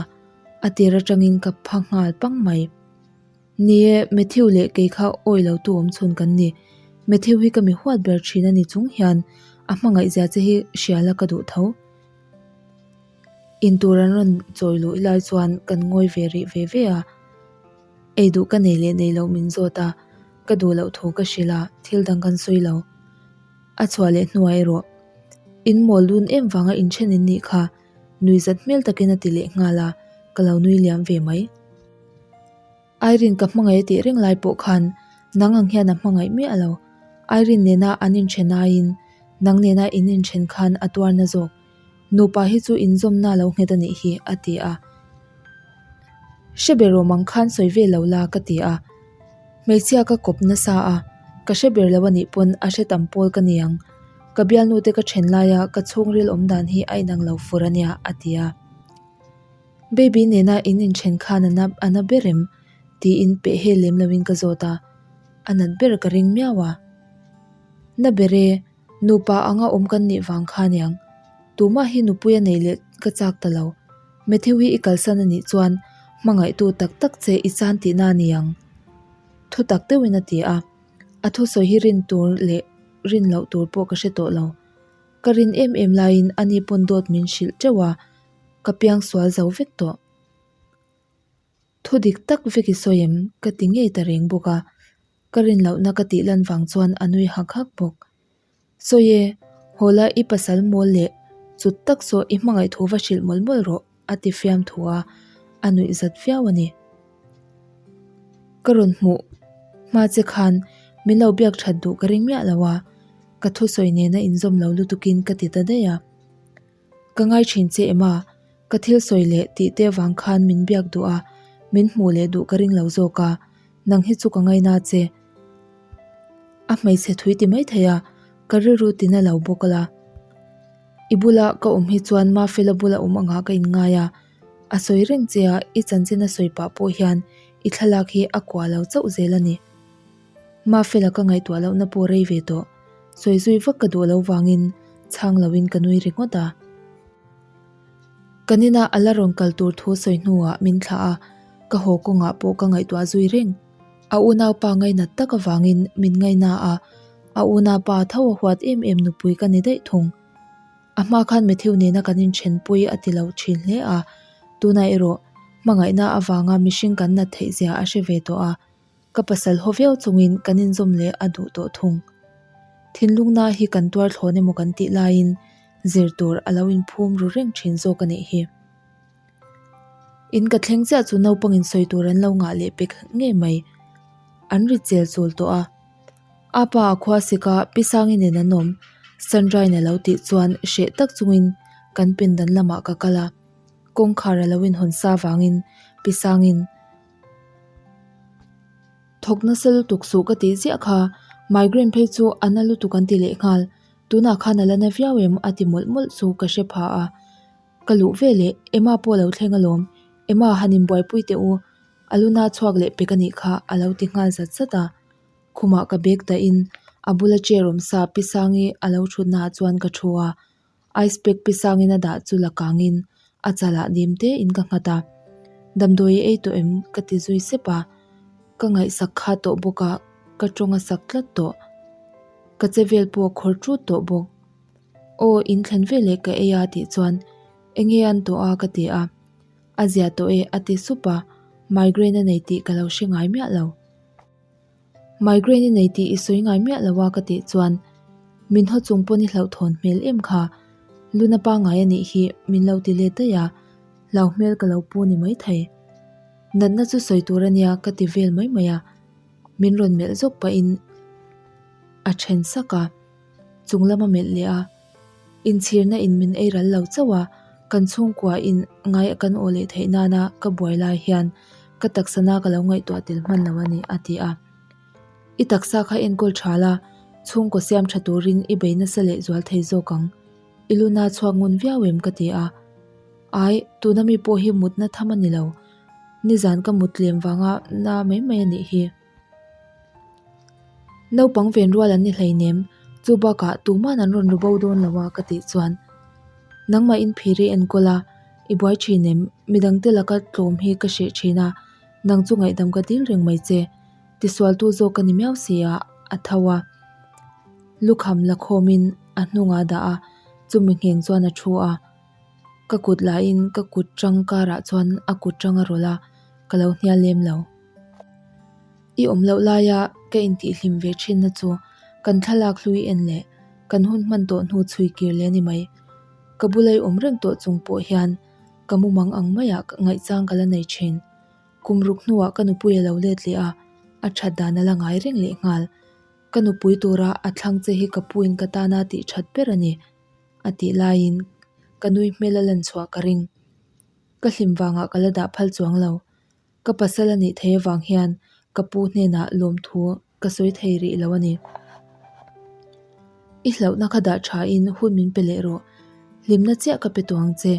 a tir atangin ka pha nghal pang mai. Ni e, Matthew leh kei kha awi lo tu awm chhun kan ni. Matthew hi ka mi huat ber thin a ni chung hian a hmangaihzia che hi hria la ka duh tho. Intur an rawn chawi luh lai chuan kan ngawi ve rih ve ve a. Ei duh ka nei leh nei loh min zawt a, ka duh loh thu ka hrilh a, thil dang kan sawi lo. A chhuah leh hnuah erawh, In mawl dun em vanga inthen in nih kha, nui zat hmel takin a ti leh nghal a, ka lo nui liam ve mai. Irene ka hmangaih a tih reng lai pawh khan nang ang hian a hmangaih miah lo. Irene nena an inthen aiin nang nena in inthen khan a tuarna zawk. Nupa hi chu inzawmna lo nghet a nih hi, a ti a. Hre ber awm ang khan sawi ve lo la, ka ti a. Hmeichhia ka kawp nasa a, ka hre ber lo a nih pawn a hre tam pawl ka ni ang. Ka bialnute ka then laia ka chhungril awm dan hi a inang lo fur a nia, a ti a. Baby nena in inthen khan a na a na ber em? tiin peh hel lem loin ka zawt a, a nat ber ka ring miau a. Na ber e, Nupa anga awm kan nih vang kha aniang. Tumah hi nupui a nei leh ka chak ta lo. Matthew hi i kalsan a nih chuan hmangaihtu tak tak che i chan tihna a ni ang. Thu tak deuhin a ti a. A thusawi hi rin tur leh rin loh tur pawh ka hre tawh lo. Ka rin em em laiin ani pawn dawt min hrilh teuh a, ka piang sual zo vek tawh. Thu dik tak vek i sawi em? Ka ti ngei ta reng bawk a. Ka rin lohna ka tih lan vang chuan a nui hak hak bawk. Sawi e, haw la i pasal mawl leh chut tak saw i hmangaih thu va hrilh mawlh mawlh rawh a ti fiam thu a, a nuih zat viau a ni. Ka rawn hmuh hma che khan min lo biak that duh ka ring miah lo a, ka thusawi nena inzawm lo lutukin ka ti ta daih a. Ka ngai thin che em a, ka thil sawi leh tih te vang khan min biak duh a, min hmuh leh duh ka ring lo zawk a, nang hi chu ka ngaina che. A hmeichhe thui ti mai thei a, ka rilru tina lo bawk la. I bula ka awm hi chuan Mafela bula awm angah ka inngai a, a sawi reng che a, i chanchin a sawi pah pawh hian i thlalak hi a kuah lo chauh zel a ni. Mafela ka ngaihtuah lohna pawh rei ve tawh. Sawi zui vak ka duh lo vangin chhang loin ka nui ringawt a. Kan inah a la rawn kal tur thu sawi hnuah min thlah a, ka haw kawngah pawh ka ngaihtuah zui reng. A unaupa ngainat tak avangin min ngaina a, a unaupa tho a huat em em nupui ka ni daih thung. A hma khan Matthew nena kan inthenpui a ti lo thin hle a, tunah erawh hmangaihna avanga mihring kan nat theih zia a hre ve tawh a. Ka pasal haw viau chungin kan inzawm leh a duh tawh thung. Thinlungna hi kan tuar thlawn emaw kan tih laiin zir tur a lo inphum ru reng thin zawk a nih hi. In ka thleng chiah chu naupangin sawi tur an lo ngah leh pek ngei mai. An ri chel chul tawh a. A pa a khua sik a, Pi Sangi nen an awm. Sandrain a lo tih chuan hreh tak chungin kan pindan lamah ka kal a. Kawngkhar a lo inhawn sa vangin Pi Sangin. Thawk nasa lutuk suh ka tih ziah kha, migraine phei chu a na lutuk an ti leh nghal, tunah khan a la na viau em a ti mawlh mawlh chu ka hre pha a. Ka luh ve leh, Emma pawh a lo thleng alawm, Emma han inbuaipui teh u, a luna chhuak leh pek a nih kha a lo ti nghal zat zat a. Khumah ka bag dahin a bula chair awm sa Pi Sangi a lo thutnaah chuan ka thu a. Ice pack pi sangin a dah chu la kangin a chalah dim te in ka nghat a, Damdawi i ei tawh em? ka ti zui sep a, ka ngaihsak kha tawh bawk a, ka tawng a sak tlat tawh. Ka che vel pawh a khawr ṭut tawh bawk. Aw, in thlen veleh ka ei a tih chuan enge an tawh a ka ti a. A zia tawh e a ti sup a, migraine a nei tih ka lo hre ngai miah lo. Migraine i nei tih i sawi ngai miah lo a ka tih chuan min haw chung pawn i hlauhthawn hmel em kha, luna pangngai a nih hi min lo ti let daih a, hlau hmel ka lo pu ni maithei. Natna chu sawi tur a nia ka ti vel mai mai a, min rawn melh zawk pahin a then sak a, chung lam a melh leh a, inchhirna in min ei ral lo chauh a, kan chhungkua in ngai a kan awh leh theih nana ka buai lai hian ka taksa na ka lo ngaihtuah tel hman lo a ni a ti a. I taksa kha enkawl tha la, chhungkaw siam tha turin i bei nasa leh zual thei zawk ang. I luna chhuak ngun viau em ka ti a. Ai, tuna mi pawh hi mutna tham a ni lo. Nizan ka mut tlem vanga na mai mai a nih hi. Naupang ven rual an ni hleinem, chu bakah tuman an rawn ru bo dawn lo a ka tih chuan nangmah in phir i enkawl a, i buai thin em, midangte laka tlawm hi ka hreh thin a, nang chu ngaihdam ka dil reng mai che, tisualtu zawk ka ni miau si a, a tho a. Lukham la khawmin a hnungah a dah a, chumi ngheng chuan a thu a. Ka kut lahin ka kut tang karah chuan a kut tang a rawlh a, ka lo hnial lem lo. I awm loh laia ka intihhlim ve thinna chu kan thlalak hlui en leh kan hun hman tawh hnu chhui kir leh a ni mai. Ka bula i awm reng tawh chung pawh hian ka mumang ang maiah ngaihchang ka la nei thin. Kum ruk hnuah ka nupui a lo let leh a, a that dan a la ngai reng leh nghal. Ka nupui tura a thlang che hi ka puin ka tana tih that ber a ni. A tih laiin ka nui hmel a lan chhuah ka ring. Ka hlim vangah ka la dah phal chuang lo. Ka pasal a nih thei avang hian ka pu hnenah lawmthu ka sawi thei rih lo a ni. I hlauhna kha dah thain hun min pe leh rawh. Hlimna chiah ka pe tawh ang che.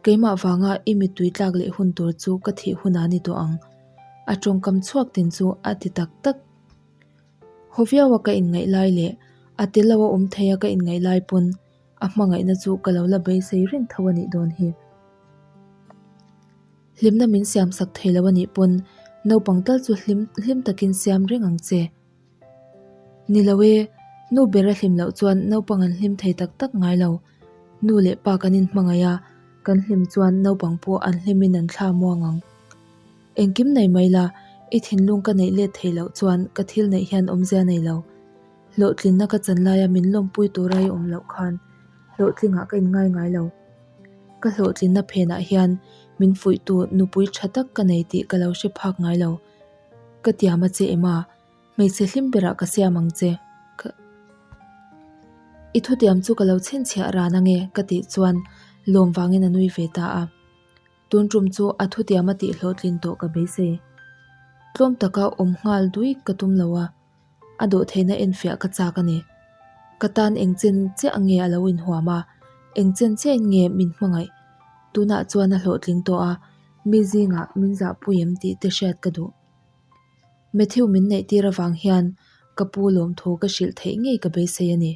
Keimah vanga i mittui tlak leh hun tur chu ka thih hunah a ni tawh ang. A tawngkam chhuak tin chu a ti tak tak. Haw viaua ka inngaih lai leh a tel lo a awm thei a ka inngaih lai pawn a hmangaihna chu ka lo la beisei reng tho a nih dawn hi. Hlimna min siam sak thei lo a nih pawn naupang tal chu hlim hlim takin siam reng ang che. Ni lo e, nu ber a hlim loh chuan naupang an hlim thei tak tak ngai lo. Nu leh pa kan inhmangaih a, kan hlim chuan naupang pawh an hlimin an thla muang ang. Engkim nei mai la, i thinlung ka neih let theih loh chuan ka thil neih hian awmzia nei lo. Hlawhtlinna ka chan laia min lawmpui tura i awm loh khan hlawhtlingah ka inngai ngai lo. Ka hlawhtlinna phenah hian min fuihtu nupui tha tak ka nei tih ka lo hre phak ngai lo. Ka tiam a che em a, hmeichhe hlim berah ka siam ang che. Ka I thutiam chu ka lo chhinchhiah ran ange ka tih chuan lawm vangin a nui ve ta a. Tun tum chu a thutiam a tih hlawhtlin tawh ka beisei. Tlawm taka awm nghal dui ka tum lo a, a dawhtheihna enfiah ka chak a ni. Ka tan eng chen chiah nge a lo inhuam a, eng chen chiahin nge min hmangaih? Tunah chuan a hlawhtling tawh a, mi zingah min zahpui em tih te hriat ka duh. Matthew min neih tir avang hian ka pu lawmthu ka hrilh theih ngei ka beisei a ni.